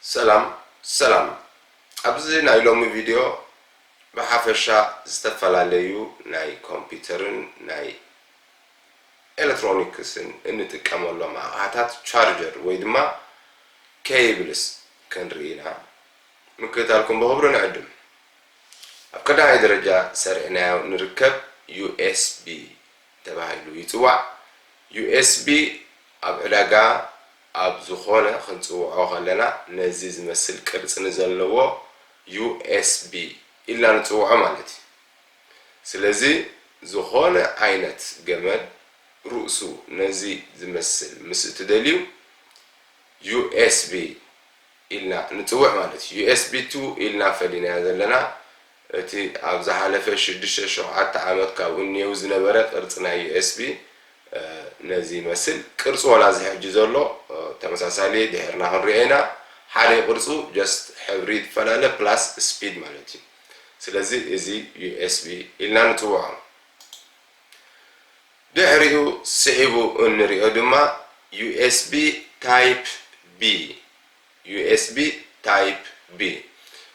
ሰላም ሰላም። ኣብዚ ናይ ሎሚ ቪድዮ ብሓፈሻ ዝተፈላለዩ ናይ ኮምፒውተርን ናይ ኤሌክትሮኒክስን እንጥቀመሎም ኣቕሓታት ቻርጀር ወይ ድማ ኬብልስ ክንርኢ ኢና። ምክትታልኩም ብኽብሪ ንዕድም። ኣብ ቀዳማይ ደረጃ ሰሪዕናዮ ንርከብ ዩ ኤስ ቢ ተባሂሉ ይጽዋዕ። ዩ ኤስ ቢ ኣብ ዕዳጋ ኣብ ዝኾነ ክንጽውዖ ከለና ነዚ ዝመስል ቅርጺ ንዘለዎ ዩ ኤስ ቢ ኢልና ንጽውዖ ማለት እዩ። ስለዚ ዝኾነ ዓይነት ገመድ ርእሱ ነዚ ዝመስል ምስ እትደልዩ ዩ ኤስ ቢ ኢልና ንጽውዕ ማለት እዩ። ዩ ኤስ ቢ ቱ ኢልና ፈሊናዮ ዘለና እቲ ኣብ ዝሓለፈ ሽዱሽተ ሸውዓተ ዓመት ካብኡ እኒአው ዝነበረ ቅርጺ ናይ ዩ ኤስ ቢ ነዚ ይመስል። ቅርጺ ዋላ እዚ ሕጂ ዘሎ ተመሳሳሊ ድሕርና ክንሪኦ ኢና። ሓደ ቅርጹ just ሕብሪ ይፈላለ plus speed ማለት እዩ። ስለዚ እዚ ዩ ኤስ ቢ ኢልና ንጽውዖ። ድሕሪኡ ስዒቡ እንሪኦ ድማ ዩ ኤስ ቢ ታይፕ ቢ፣ ዩ ኤስ ቢ ታይፕ ቢ።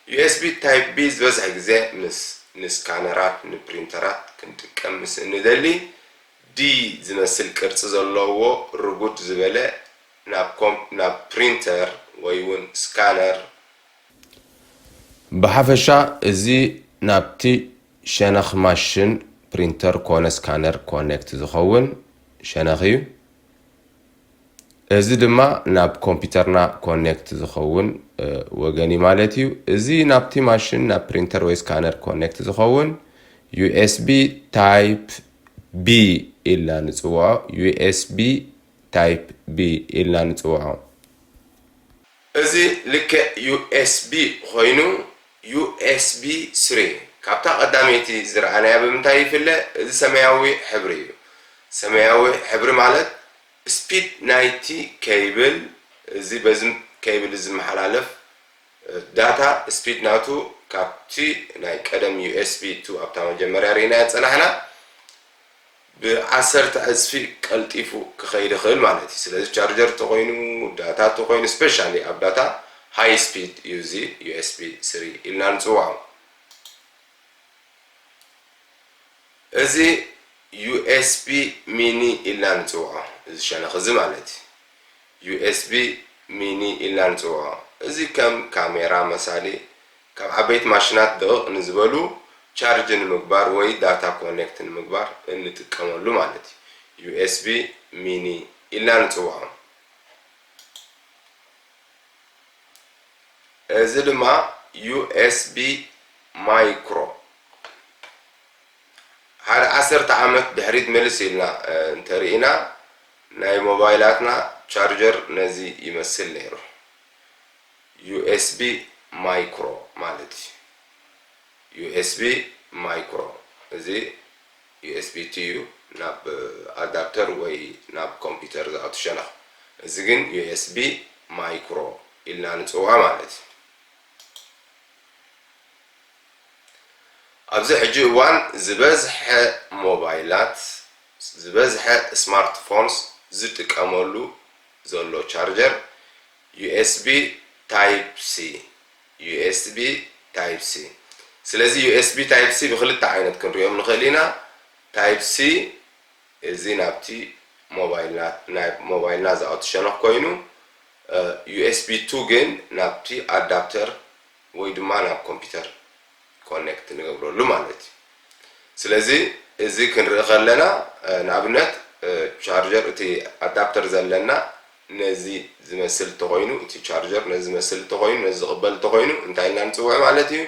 ዩ ኤስ ቢ ታይፕ ቢ ዝበዝሕ ግዜ ምስ ንስካነራት ንፕሪንተራት ክንጥቀም ምስ እንደሊ ዲ ዝመስል ቅርጺ ዘለዎ ርጉድ ዝበለ ናብ ኮም ናብ ፕሪንተር ወይ እውን ስካነር። ብሓፈሻ እዚ ናብቲ ሸነኽ ማሽን ፕሪንተር ኮነ ስካነር ኮኔክት ዝኸውን ሸነኽ እዩ። እዚ ድማ ናብ ኮምፒውተርና ኮኔክት ዝኸውን ወገን እዩ ማለት እዩ። እዚ ናብቲ ማሽን ናብ ፕሪንተር ወይ ስካነር ኮኔክት ዝኸውን ዩ ኤስ ቢ ታይፕ ቢ ኢልና ንጽውዖ። ዩ ኤስ ቢ ታይፕ ቢ ኢልና ንጽውዖ። እዚ ልክዕ ዩ ኤስ ቢ ኮይኑ ዩ ኤስ ቢ ስሪ ካብታ ቀዳመይቲ ዝረኣናያ ብምንታይ ይፍለ? እዚ ሰማያዊ ሕብሪ እዩ። ሰማያዊ ሕብሪ ማለት ስፒድ ናይቲ ኬብል፣ እዚ በዚ ኬብል ዝመሓላለፍ ዳታ ስፒድ ናቱ ካብቲ ናይ ቀደም ዩ ኤስ ቢ ቱ ኣብታ መጀመርያ ርኢናያ ዝጸናሕና ብዓሰርተ ዕጽፊ ቀልጢፉ ክኸይድ ይኽእል ማለት እዩ። ስለዚ ቻርጀር ተኾይኑ ዳታ ተኾይኑ ስፔሻሊ ኣብ ዳታ ሃይ ስፒድ እዩ እዚ ዩ ኤስ ቢ ስሪ ኢልና ንጽውዖ። እዚ ዩ ኤስ ቢ ሚኒ ኢልና ንጽውዖ፣ እዚ ሸነኽ እዚ ማለት እዩ። ዩ ኤስ ቢ ሚኒ ኢልና ንጽውዖ። እዚ ከም ካሜራ መሳሊ ካብ ዓበይቲ ማሽናት ድቕቕ ንዝበሉ ቻርጅ ንምግባር ወይ ዳታ ኮኔክት ንምግባር እንጥቀመሉ ማለት እዩ። ዩ ኤስ ቢ ሚኒ ኢልና ንጽውዖ። እዚ ድማ ዩ ኤስ ቢ ማይክሮ። ሓደ ዓሰርተ ዓመት ድሕሪት ምልስ ኢልና እንተርኢና ናይ ሞባይላትና ቻርጀር ነዚ ይመስል ነይሩ። ዩ ኤስ ቢ ማይክሮ ማለት እዩ። ዩ ኤስ ቢ ማይክሮ፣ እዚ ዩ ኤስ ቢ ቲ እዩ ናብ ኣዳፕተር ወይ ናብ ኮምፒውተር ዝኣቱ ሸነኽ። እዚ ግን ዩ ኤስ ቢ ማይክሮ ኢልና ንጽውዖ ማለት እዩ። ኣብዚ ሕጂ እዋን ዝበዝሐ ሞባይላት፣ ዝበዝሐ ስማርትፎንስ ዝጥቀመሉ ዘሎ ቻርጀር ዩ ኤስ ቢ ታይፕ ሲ፣ ዩ ኤስ ቢ ታይፕ ሲ። ስለዚ ዩ ኤስ ቢ ታይፕ ሲ ብክልተ ዓይነት ክንሪኦም ንኽእል ኢና። ታይፕ ሲ እዚ ናብቲ ሞባይልና፣ ናይ ሞባይልና ዝኣቱ ሸነኽ ኮይኑ፣ ዩ ኤስ ቢ ቱ ግን ናብቲ ኣዳፕተር ወይ ድማ ናብ ኮምፒውተር ኮኔክት ንገብረሉ ማለት እዩ። ስለዚ እዚ ክንርኢ ከለና ንኣብነት ቻርጀር፣ እቲ ኣዳፕተር ዘለና ነዚ ዝመስል እንተኾይኑ፣ እቲ ቻርጀር ነዚ ዝመስል እንተኾይኑ፣ ነዚ ዝቕበል እንተኾይኑ እንታይ ኢልና ንፅውዕ ማለት እዩ?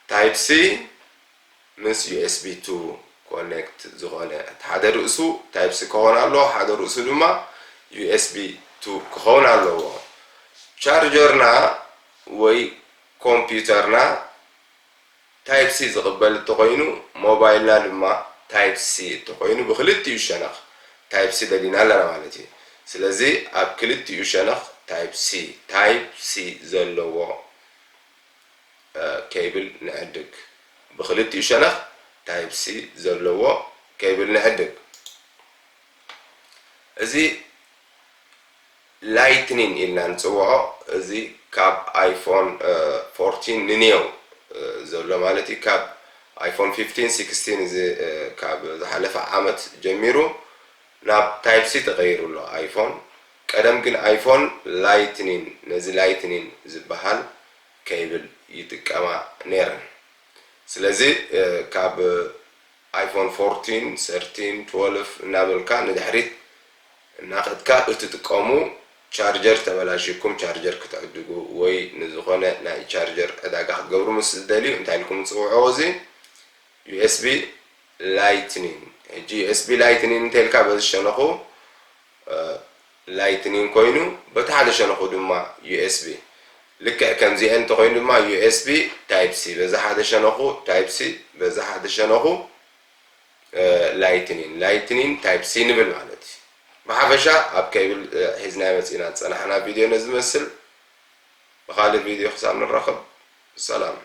ታይፕ ሲ ምስ ዩ ኤስ ቢ ቱ ኮኔክት ዝኾነ፣ እቲ ሓደ ርእሱ ታይፕ ሲ ክኸውን ኣለዎ፣ ሓደ ርእሱ ድማ ዩ ኤስ ቢ ቱ ክኸውን ኣለዎ። ቻርጀርና ወይ ኮምፒውተርና ታይፕ ሲ ዝቕበል እንተኾይኑ፣ ሞባይልና ድማ ታይፕ ሲ እንተኾይኑ፣ ብክልቲኡ ሸነኽ ታይፕ ሲ ደሊና ኣለና ማለት እዩ። ስለዚ ኣብ ክልቲኡ ሸነኽ ታይፕ ሲ፣ ታይፕ ሲ ዘለዎ ኬብል ንዕድግ። ብክልቲኡ ሸነኽ ታይፕ ሲ ዘለዎ ኬብል ንዕድግ። እዚ ላይትኒን ኢልና ንፅውዖ። እዚ ካብ ኣይፎን ፎርቲን ንኔው ዘሎ ማለት እዩ። ካብ ኣይፎን ፊፍቲን፣ ሲክስቲን፣ እዚ ካብ ዝሓለፈ ዓመት ጀሚሩ ናብ ታይፕ ሲ ተቐይሩ ኣሎ ኣይፎን። ቀደም ግን ኣይፎን ላይትኒን፣ ነዚ ላይትኒን ዝበሃል ኬብል ይጥቀማ ነይረን። ስለዚ ካብ ኣይፎን ፎርቲን፣ ሰርቲን፣ ትወልፍ እናበልካ ንድሕሪት እናኸድካ እትጥቀሙ ቻርጀር ተበላሽኩም ቻርጀር ክትዕድጉ ወይ ንዝኾነ ናይ ቻርጀር ዕዳጋ ክትገብሩ ምስ ትደልዩ እንታይ ኢልኩም ትፅውዕዎ? እዚ ዩ ኤስ ቢ ላይትኒን። ሕጂ ዩ ኤስ ቢ ላይትኒን እንተልካ በዚ ሸነኹ ላይትኒን ኮይኑ በቲ ሓደ ሸነኹ ድማ ዩ ኤስ ቢ። ልክዕ ከምዚአን እንተኮይኑ ድማ ዩ ኤስ ቢ ታይፕ ሲ በዚ ሓደ ሸነኹ፣ ታይፕ ሲ በዚ ሓደ ሸነኹ ላይትኒን፣ ላይትኒን ታይፕ ሲ ንብል ማለት እዩ። ብሓፈሻ ኣብ ኬብል ሒዝናዮ መፂና ዝፀናሕና ቪድዮ ነዚ መስል። ብካልእ ቪድዮ ክሳብ ንራኸብ ሰላም።